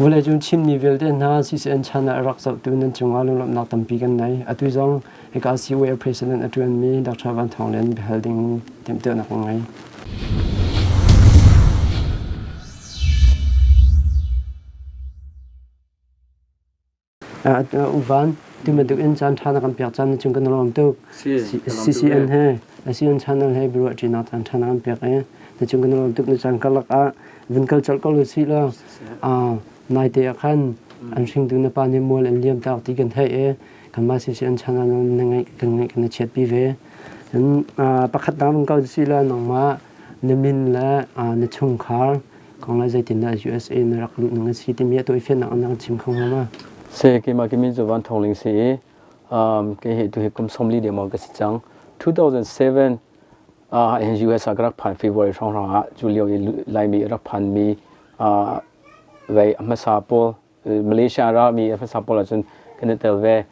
Vawleicung Chinmi vialte hna CCN channel a rak zohtu nan cungah lunglawmhnak tampi kan ngei. Atu zong hika COA President a ṭuanmi Dr. Van Thawng Lian biahal ding timhtuahnak kan ngei. Uvan, tu bantuk in caan ṭha na kan pek caan na cung kan i lawm tuk. CCN he CCN channel he biaruah ṭinak caan ṭha na kan pek i na cung kan i lawm tuk. Na caan karlak ah vun kal colh ko usih law naite ah khan an hringtu na pa nih mual an liam tak ti kan theih i kanmah CCN channel na ngeih kan ngeih kan i chiatpi ve. Cun pakhat dang vun kal usih law nangmah na min le na chungkhar kong le zeitindah USA na rak luh ning a si timi a tawifiannak an rak chim kho hnga ma? Se keimah ki min cu Van Thawng Ling si i kei hi tu hi kum 40 deuh ka si cang. 2007 ah US ah ka rak phan February hrawng ah cu lio i Laimi rak phan mi vei a hmasa pawl Malaysia ra mi a hmasa pawl ahcun kan i tel ve.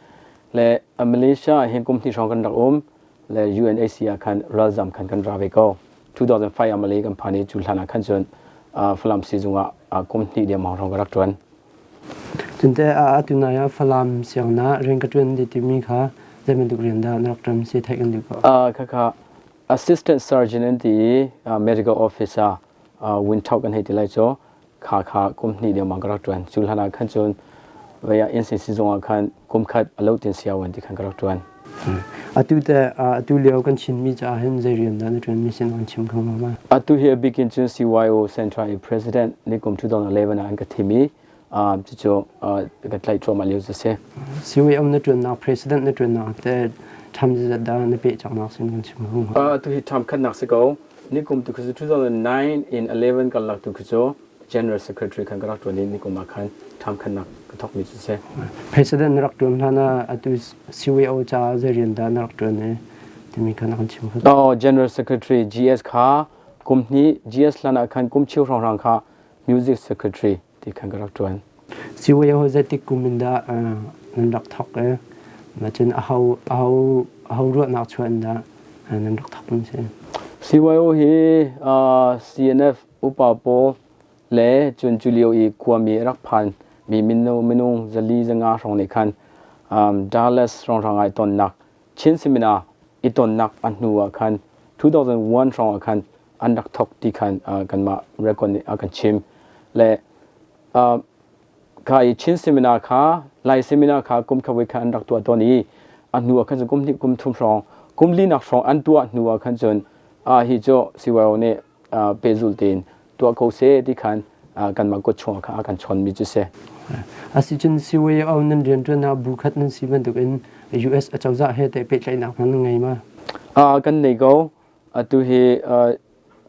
Le Malaysia ah hin kum hnih hrawng kan rak um le UNHCR ah khan ralzam khan kan ra ve ko. 2005 ah Malay kan phan i cu hlan ah khan cun Falam sizung ah kum hnih dengmang hrawng ka rak ṭuan. Cunte atu nai ah Falam sianginn rian ka ṭuan ti timi kha zei bantuk rian dah na rak ṭuan si theih kan duh ko. Khakha assistant surgeon an ti i medical officer Winthrop kan hei ti lai cu kha kha kum hnih dengmang ka rak ṭuan. Cu hlan ah khan cun vei ah NCC zung ah khan kum khat a lo tin siawan ti khan ka rak ṭuan. Atu te atu lio kan Chinmi caah hin zei rian dah na ṭuanmi sin an chim kho ma? Atu hi a bikin cun CYO Central i President ni kum 2011 ah an ka thim i cucu ka tlaih cuahmah lio cu si. CYO na ṭuannak President na ṭuannak te ṭham zat dah na peh cangnak sin kan chim kho ma? Atu hi ṭham khatnak si ko. Ni kum tu khi 2009 in 11 kan lak tu khi cu General Secretary khan ka rak ṭuan i ni kum ah khan ṭham khatnak ka thawkmi cu si. President na rak ṭuan hlan ah atu CYO caah zei rian dah na rak ṭuan i timi kha na kan chim kho. Oh, General Secretary GS kha kum hnih GS hlan ah khan kum cheu hrawnghrang kha Music Secretary ti khan ka rak ṭuan. CYO zeitik kum in dah nan rak thawk i cun aho aho aho ruahnak chuah in dah nan rak thawk mi si? CYO hi CNF upa pawl le cun cu lio i khuami rak phan mi mino minung zali zanga hrawng nih khan Dallas hrawnghrang ah i tonnak Chin Seminar i tonnak a hnu ah khan 2001 hrawng ah khan an rak thawk ti khan kanmah record nih a kan chim le kha i Chin Seminar kha Lai Seminar kha kum khat voi khat an rak tuah tawn i a hnu ah khan cun kum hnih kum thum hrawng kum linak hrawng an tuah hnu ah khan cun hi cu CYO nih pehzulh tein tuah ko seh ti khan kanmah kut chung kha a kan chawnmi cu si. Asicun CYO nan rianṭuannak bu khat nan si bantukin US acozah he teh pehtlaihnak nan ngei ma? Kan nei ko. Atu hi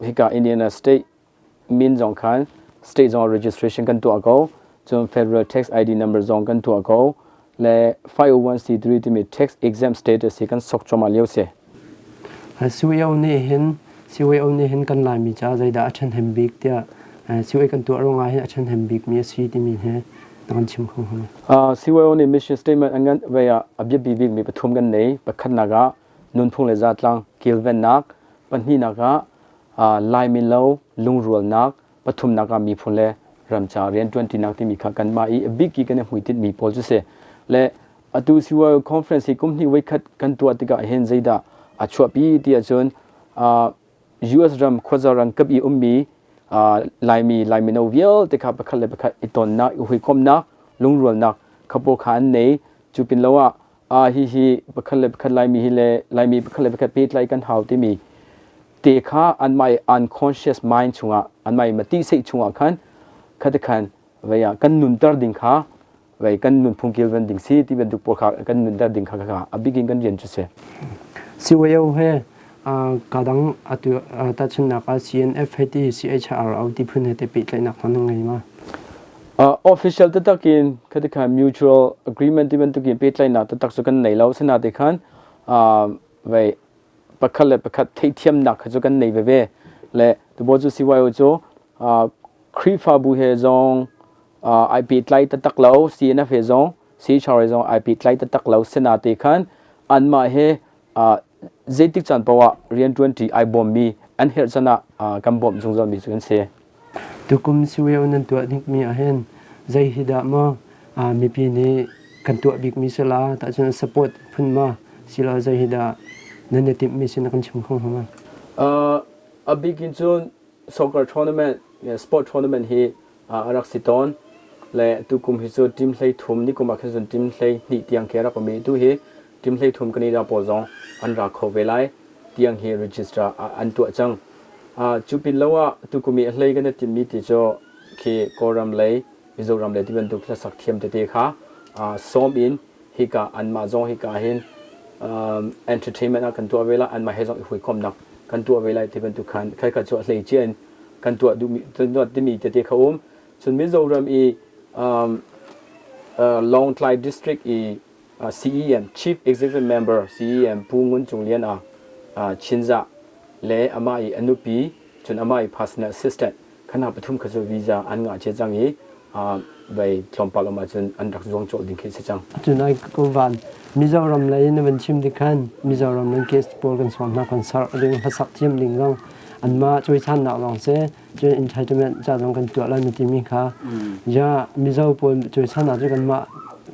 hika Indiana State min zong khan state zong registration kan tuah ko. Cun federal tax ID number zong kan tuah ko. Le 501c3 timi tax exempt status hi kan sok cuahmah lio si. CYO nih hin CYO nih hin kan Laimi caah zeidah a ṭhahnem bik tiah CYO kan tuah ruangah hin a ṭhahnem bikmi a si timi hi na kan chim kho hnga ma? CYO nih mission statement an ngan ah a biapi bikmi pathum kan nei. Pakhatnak ah nunphung le zatlang kilvennak, pahnihnak ah Laimi lo lungrualnak, pathumnak ah miphun le ram ca rianṭuanṭinak timi kha kanmah i a bik i kan i hmuitinh pawl cu si. Le atu CYO conference hi kum hnih voikhat kan tuah tikah hin zeidah a chuahpi ti ahcun US ram khuaza ram kap i ummi Laimi Laimino vialte kha pakhat le pakhat i tonnak i hawikomhnak lungrualnak kha pawl kha an nei cu pin lo ah hihi pakhat le pakhat Laimi hi le Laimi pakhat le pakhat pehtlai kan hau timi te kha anmah i unconscious mind chungah anmah i mati seih chungah khan khati khan vei ah kan nunter ding kha vei kan nunphung kilven ding si ti bantuk pawl kha kan nunter ding kha kha a bik in kan rian cu si. CYO he kadang atu tahchunhnak ah CNF he ti CHRO ti phun he te pehtlaihnak hna nan ngei ma? Official taktak in khati khan mutual agreement ti bantuk in pehtlaihnak taktak cu kan nei lo sina te khan vei pakhat le pakhat theihthiamnak kha cu kan nei veve le tubo cu CYO cu Khrihfabu he zong ai pehtlai taktak lo CNF he zong CHR he zong ai pehtlai taktak lo sina te khan anmah he zeitik caan paoh ah rianṭuanṭi ai bawmmi an herh can ah kan bawmh zungzalmi cu kan si. Tukum CYO nan tuah hnikmi ahhin Zei hi dah maw mipi nih kan tuah bikmi si la tahcun support phun ma silo zei hi dah nan i timhmi si na kan chim kho hnga ma? A bik in cun soccer tournament, sport tournament hi a rak si tawn. Le tukum hi cu team 13 nikum ah khan cun team 12 tiang khi a rak um i tu hi team 13 Canada pawl zong an ra kho ve lai tiang hi register an tuah cang. Cu pin lo ah tukum i a hlei kan i timhmi ti cu khi Kawlram lei Mizoram le ti bantuk hlasak thiam tete kha sawm in hika anmah zong hika hin entertainment ah kan tuah ve lai anmah he zong i hawikomhnak kan tuah ve lai ti bantuk khan khaikhat cu a hleicia in kan tuah duhmi tuah timi tete kha um cun Mizoram i Lawngtlai district i CEM Chief Executive Member CEM Pu Ngun Cung Lian ah Chinzah le amah i a nupi cun amah i personal assistant Khana pathum kha cu visa an ngah cia cang i vei tlawmpal um ahcun an rak zuang cawlh ding khi si cang. Tunai ko van Mizoram lei na van chim dik khan Mizoram nan case pawl kan sawm hna concert ding hlasak thiam ding zong anmah cuaichannak lawng si cun entitlement ca zong kan tuah lai na timi kha ja Mizo pawl cuaichan ah cu kanmah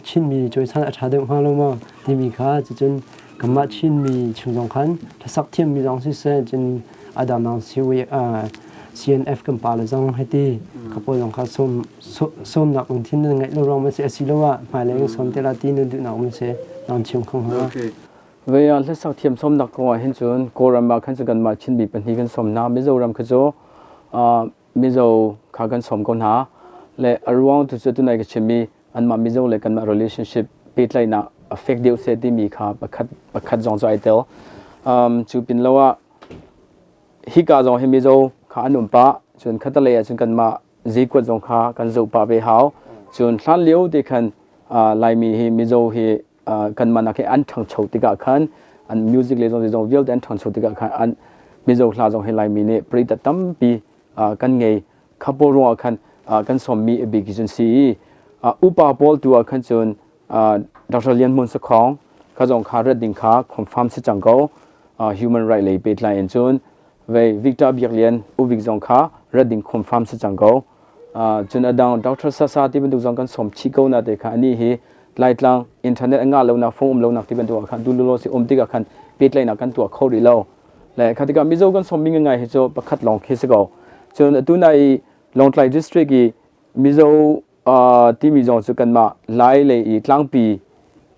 Chinmi cuaichan a ṭha deuh hnga lo maw timi kha cucun kanmah Chinmi chung zong khan hlasak thiammi zong siseh cun adang CNF kan pa le zong hiti ka pawl zong kha sawm sawmnak lungthin nan ngeih lo ruang ma si asiloah hmailei in sawm te la ti nan duhnak um si nan chim kho hnga. Ve ah hlasak thiam sawmnak kong ah hin cun Kawlram ah khan cu kanmah Chinmi pahnih kan sawm hna Mizoram kha cu Mizo kha kan sawm ko hna le a ruang tu cu tunai ka chimmi anmah Mizo le kanmah relationship pehtlaihnak a fek deuh seh timi kha pakhat pakhat zong cu ai tel. Cu pin lo ah hika zong hi Mizo kha an um pah cun khatalei ah cun kanmah zikuat zong kha kan zoh pah ve hau. Cun hlan lio te khan Laimi hi Mizo hi kanmah nak hi an ṭhangcho tikah khan an music le zong zong vialte an ṭhangcho tikah khan an Mizo hla zong hi Laimi nih prita tampi kan ngei. Kha pawl ruangah khan kan sawmmi a bik cun si i upa pawl tu ah khan cun Dr. Lian Hmun Sakhong kha zong kha rat ding kha confirm si cang ko human right lei pehtlai in cun vei Victor Biak Lian uvik zong kha rat ding confirm si cang ko cun adang Dr. Sasa ti bantuk zong kan sawm chih ko na te kha ani hi Laitlang internet a ngah lonak phone um lonak ti bantuk ah khan dululo si um tikah khan pehtlaihnak kan tuah kho rih lo Le kha tikah Mizo kan sawmmi ngai hi cu pakhat lawng khi si ko. Cun atu na i Lawngtlai district i Mizo timi zong cu kanmah Lai lei i tlangpi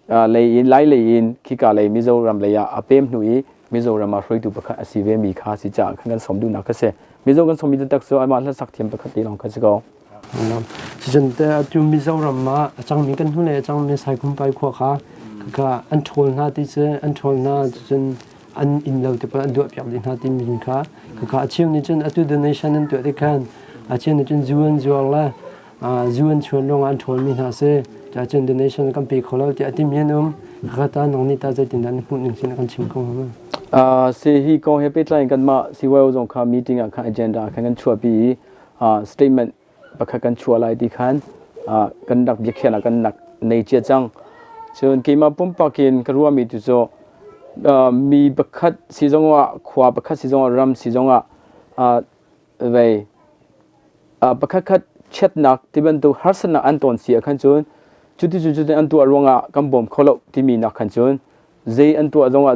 lei in Lai lei in khika lei Mizoram lei ah a pem hnu i Mizoram ah hruaitu pakhat a si ve mi kha si caah khan kan sawm duhnak kha si. Mizo kan sawmmi taktak cu amah hlasak thiam pakhat te lawng kha si ko. Cucun te atu Mizoram ah a cangmi kan hnulei a cangmi Saikhumpai khua kha kha an ṭhawl hna ti cu an ṭhawl hna cucun an inn lo te pawl an duahpiak dih hna timi kha kha a cheu nih cun atu donation an tuah tik khan a cheu nih cun zu an zuar le zu an chuan ruangah an ṭhawlmi hna si cun donation kan pe kho lo tiah a timi an um kha ta nang nih ta zeitindah na hmuh ning sin kan chim kho hnga Si hi kong he pehtlai in kanmah CYO zong kha meeting ah khan agenda khan kan chuahpi i statement pakhat kan chuah lai ti khan kan rak biakhiahnak kan nak nei cia cang. Cun keimah pumpak in ka ruahmi tu cu mi pakhat si zongah khua pakhat si zongah ram si zongah vei pakhat khat chiatnak ti bantuk harsatnak an ton si ah khan cun cuti cun cutin an tuah ruangah kan bawm kho lo timi nak khan cun zei an tuah zongah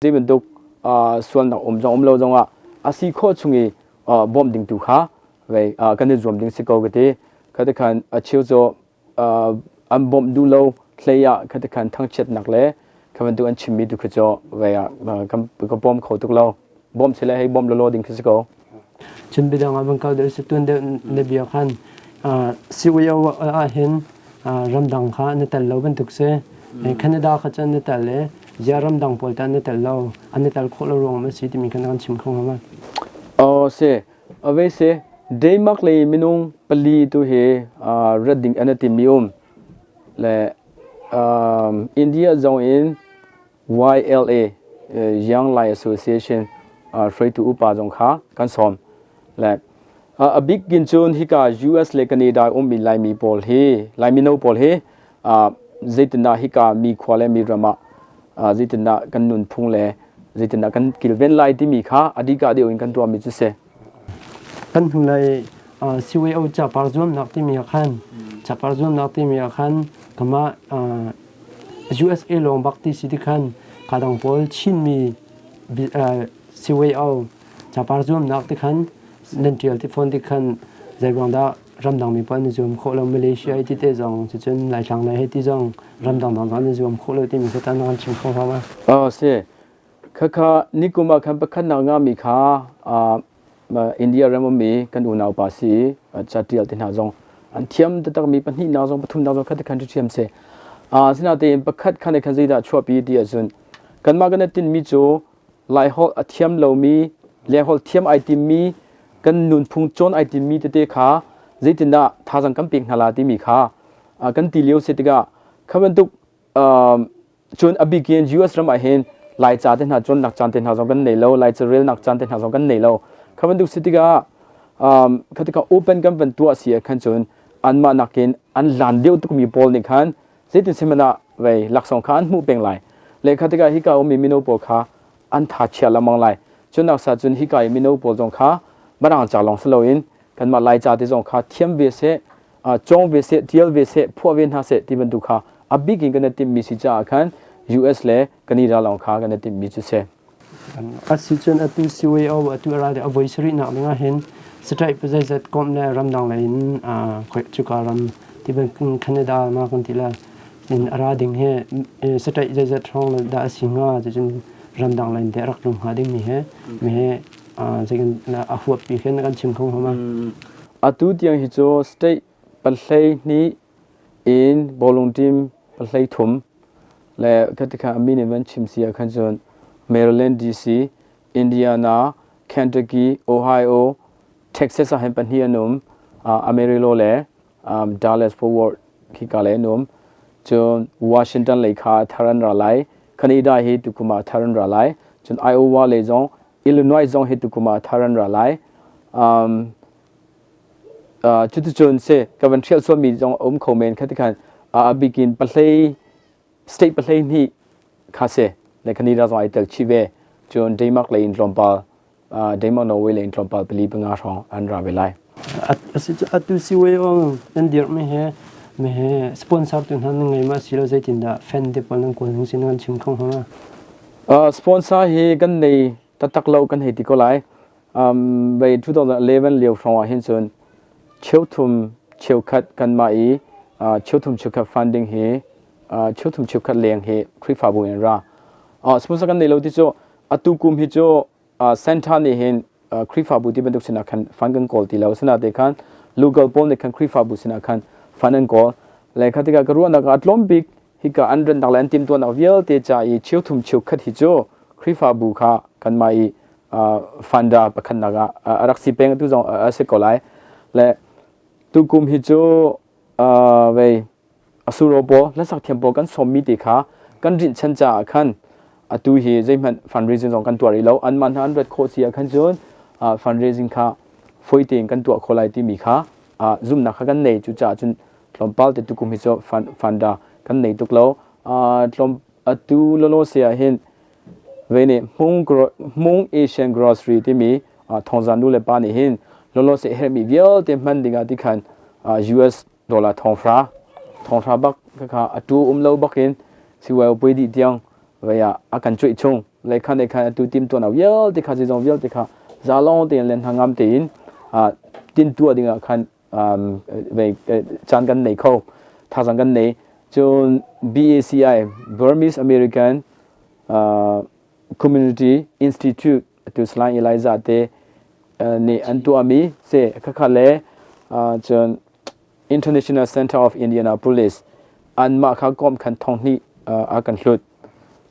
zei bantuk sualnak um zong um lo zongah a si khawh chung i bawmh ding tu kha vei kan i zuam ding si ko ka ti. Kha khan a cheu cu an bawmh duh lo hlei ah kha khan thangchiatnak le kha bantuk an chimmi tu kha cu vei ah ka bawm kho tuk lo. Bawmh sile hei bawmh lawlaw ding khi si ko. Cun biadang ah van kal deuh si tun deuh na bia khan CYO ah hin ramdang kha na tel lo bantuk si. Canada kha cun na tel i ziah ramdang pawl tah na tel lo an i tel khawh lo ruang ma si timi kha na kan chim kho hnga ma? Aw si. Ave si. Denmark lei minung pali tu hi rat ding an i timmi um. Le India zong in YLA Young Lai Association hruaitu upa zong kha kan sawm. Le a bik in cun hika US le Canada ummi Laimi pawl hi Laimi no pawl hi zeitindah hika mi khua le mi ram ah zeitindah kan nunphung le zeitindah kan kilven lai timi kha adika deuh in kan tuahmi cu si. Kan hnulei CYO capar zuamnak timi ah khan. Capar zuamnak timi ah khan kamah USA lawng bak ti si ti khan kadang pawl Chinmi CYO capar zuamnak ti khan nan ṭial ti fawn ti khan zeiruang dah ramdang mi pawl an i zuam khawh lo Malaysia i ti te zong cucun Laitlang lei hei ti zong ramdang dang zong an i zuam khawh lo timi kha tan kan chim kho hnga ma? Si. Khakha nikum ah khan pakhatnak ngami kha India ram ummi kan unau pa si catial te hna zong an thiam taktakmi pahnihnak zong pathumnak zong khat khan thiam si. Asinain pakhat khan khan zeidah chuahpi ti ahcun kanmah kan i tinhmi cu Laiholh a thiam lomi Laiholh thiam ai timmi kan nunphung cawn ai timmi tete kha zeitindah thazaang kan pek hna la timi kha kan ti lio si tikah kha bantuk cun a bik in US ram ah hin Laica te hna cawnnak caan te hna zong kan nei lo Laica relnak caan te hna zong kan nei lo. Kha bantuk si tikah kha tikah open kan van tuah si ah khan cun anmah nakin an lan deuh tukmi pawl nih khan zeitin sihmanh ah vei laksawng kha an hmuh peng lai. Le kha tikah hika ummi mino pawl kha an tha chia lengmang lai. Cun naksa cun hika i mino pawl zong kha Mirang ca lawng si loin kanmah Laica te zong kha thiam ve seh, cawng ve seh, tial ve seh, phuah ve hna seh ti bantuk kha a bik in kan i timhmi si caah khan US le Canada lawng kha kan i timhmi cu si. Asicun atu CYO atu a ral a voi sarihnak ding ah hin strike zeizat komh le ramdang lei in cuka ram ti Canada ma kan ti la in a ra ding hi strike zeizat hrawng dah a si hnga cucun ramdang lei in te rak tlung hnga ding mi he mi he zeikan a huap pi khin kan chim kho hnga ma? Atu tiang hi cu state 12 in bawlung team 13 le khatikha a min in van chim si ah khan cun Maryland DC, Indiana, Kentucky, Ohio, Texas ah hin pahnih an um, Amarillo le Dallas Fort Worth khika le an um. Cun Washington lei kha thar an ra lai. Canada hi tukum ah thar an ra lai. Cun Iowa lei zong Illinois zong hi tukum ah thar an ra lai. Cuticun si ka van ṭhial sualmi zong a um kho men kha tikhan a bikin pahlei state pahlei hnih kha si le Canada zong ai tel chih ve. Cun Denmark lei in tlawmpal Denmark Norway lei in tlawmpal pali panga hrawng an ra ve lai. Atu CYO nan dirhmi he mi he sponsor tu hna nan ngei ma si lo zeitindah fan te pawl nan kawl ning sin nan chim kho hnga? Sponsor hi kan nei taktak lo kan hei ti ko lai. Bei 2011 lio hrawng ah hin cun cheuthum cheukhat kanmah i cheuthum cheukhat funding hi cheuthum cheukhat leng hi Khrihfabu in ra. Sponsor kan nei lo ti cu atu kum hi cu center nih hin Khrihfabu ti bantuk sinah khan fund kan kawl ti lo. Asinain khan local pawl nih khan Khrihfabu sinah khan fund an kawl. Le kha tikah ka ruahnak ah a tlawm bik hika an rennak le an timhtuahnak vialte ca i cheuthum cheukhat hi cu Khrihfabu kha kanmah i funda pakhatnak ah a rak si peng tu zong a si ko lai. Le tukum hi cu vei asuro pawl hlasak thiam pawl kan sawmmi te kha kan rinhchan caah khan atu hi zeihmanh fundraising zong kan tuah rih lo. Anmah hna an rat khawh si ah khan cun fundraising kha fawi tein kan tuah khawh lai timi kha zumhnak kha kan nei. Cucaah cun tlawmpal te tukum hi cu funda kan nei tuk lo. Tlawm atu lolo se ah hin ve nih Hmung Asian Grocery timi thongzan nu le pa nih hin lolo se herhmi vialte hman dingah ti khan US dollar thonghra thonghra bak kha atu um lo bak in CYO pui dih tiang vei ah a kan cuih chung le khan le khan atu tim tuan vialte kha zizong vialte kha zalong tein le hnangam tein tin tua dingah khan vei caan kan nei kho thazang kan nei. Cun BACI, Burmese American Community Institute, atu Salai Elijah te nih an tuahmi si khakha le cun International Center of Indianapolis anmah kha kom khan thong hnih a kan hlut.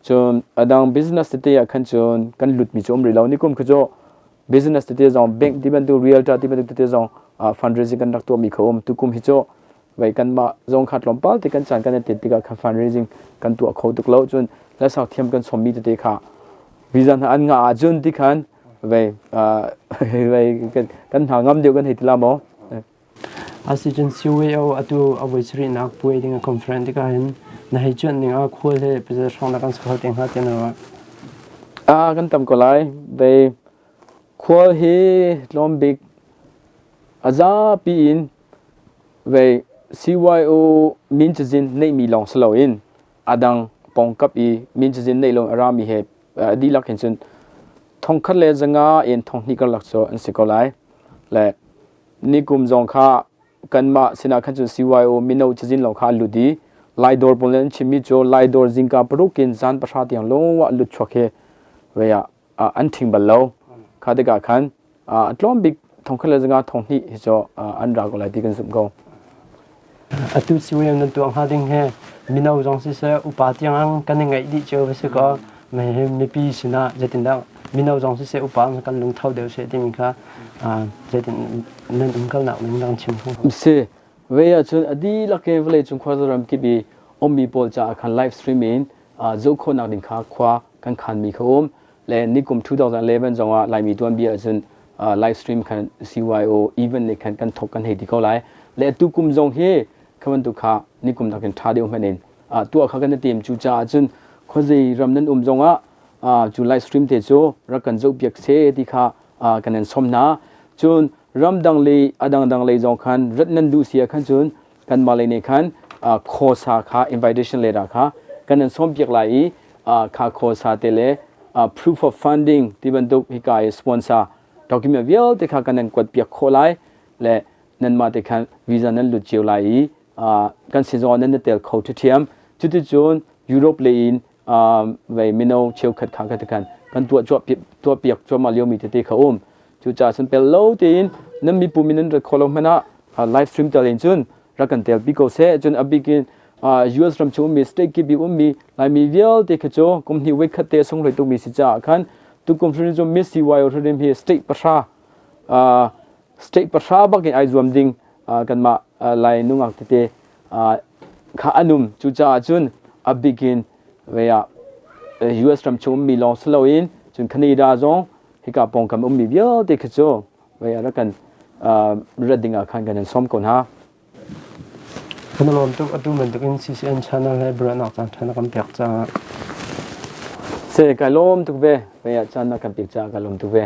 Cun adang business tete ah khan cun kan lutmi cu um rih lo. Nikum kha cu business tete zong bank ti bantuk realtor ti bantuk tete zong fundraising kan rak tuahmi kha um. Tukum hi cu vei kanmah zong kha tlawmpal te kan caan kan i tet tikah kha fundraising kan tuah kho tuk lo. Cun hlasak thiam kan sawmmi tete kha visa hna an ngah ahcun ti khan vei vei kan hna ngam deuh kan hei ti la maw? Asicun CYO atu a voi sarihnak puai ding a conference tikah hin na hei cuanh ning ah khual he pizza hrawng na kan sakho te hnga ti na ruah? Ah, kan tam ko lai. Vei khual hi tlawm bik a zapi in vei. CYO min cazin neihmi lawng si loin a dang pawngkap i min cazin neih lo a rami he a dihlak hin cun 1500 in 2000 karlak cu an si ko lai. Le nikum zong kha kanmah sinah khan cun CYO mino cazin lawng kha an lut i Laidawr pawl nih an chimmi cu Laidawr zingka paruk in zan pahra tiang lawng ah lut chuak hi vei ah an ṭhing bal lo. Kha tikah khan a tlawm bik 1500 2000 hi cu an ra ko lai ti kan zumh ko. Atu CYO nan tuah hnga ding hi mino zong siseh upa tiang kan i ngaih dih cio va si kaw mipi sinah zeitindah mino zong siseh upa kan lungtho deuh seh timi kha zeitin nan umkalnak ning dang chim kho. Si ve ahcun a dihlak in vawleicung khuaza kip i ummi pawl caah khan live stream in zoh khawhnak ding kha khua kan khanmi kha um le nikum 2011 zongah Laimi tuanbia ahcun live stream khan CYO event nih khan kan thok kan hei ti ko lai le tu kum zong hi kha bantuk kha nikum nakin ṭha deuh hmanh in tuah kha kan i tim. Cu caah cun khuazei ram nan um zongah cu live stream te cu rak kan zoh piak se ti kha kan in som hna. Cun ramdang lei a dangdang lei zong khan rat nan duh si ah khan cun kanmah lei nih khan khosa kha invitation letter kha kan in sawm piak lai i kha khosa te le proof of funding ti bantuk hika i sponsor document vialte kha kan in kuat piak khawh lai le nanmah te khan visa nan lut cio lai i kan sin zong nan tel kho ṭhiam. Cuticun Europe lei in vei mino cheukhat kha kha kan tuah tuah piak cuahmah liomi tete kha um. Cucaah cun pel lo tein nan mipu min nan rat khawh lo hmanh ah live stream tel in cun rak kan tel pi ko seh. Cun a bik in US ram chung ummi state kip i ummi Laimi vialte kha cu kum hnih voi khat te sunglawi tukmi si caah khan tukum hrim cu Miss CYO hrim hi state pahra state pahra bak in ai zuam ding kanmah Lai nungak tete kha an um. Cucaah cun a bik in ve ah US ram chung ummi lawng si loin cun Canada zong hika pawngkam ummi vialte kha cu vei ah rak kan rat ding ah khan kan in sawm ko hna. Kan lawm tuk. Atu bantuk in CCN channel he biaruahnak caan ṭha na kan pek caah. Se kai lawm tuk ve. Vei ah caan na kan pek caah ka lawm tuk ve.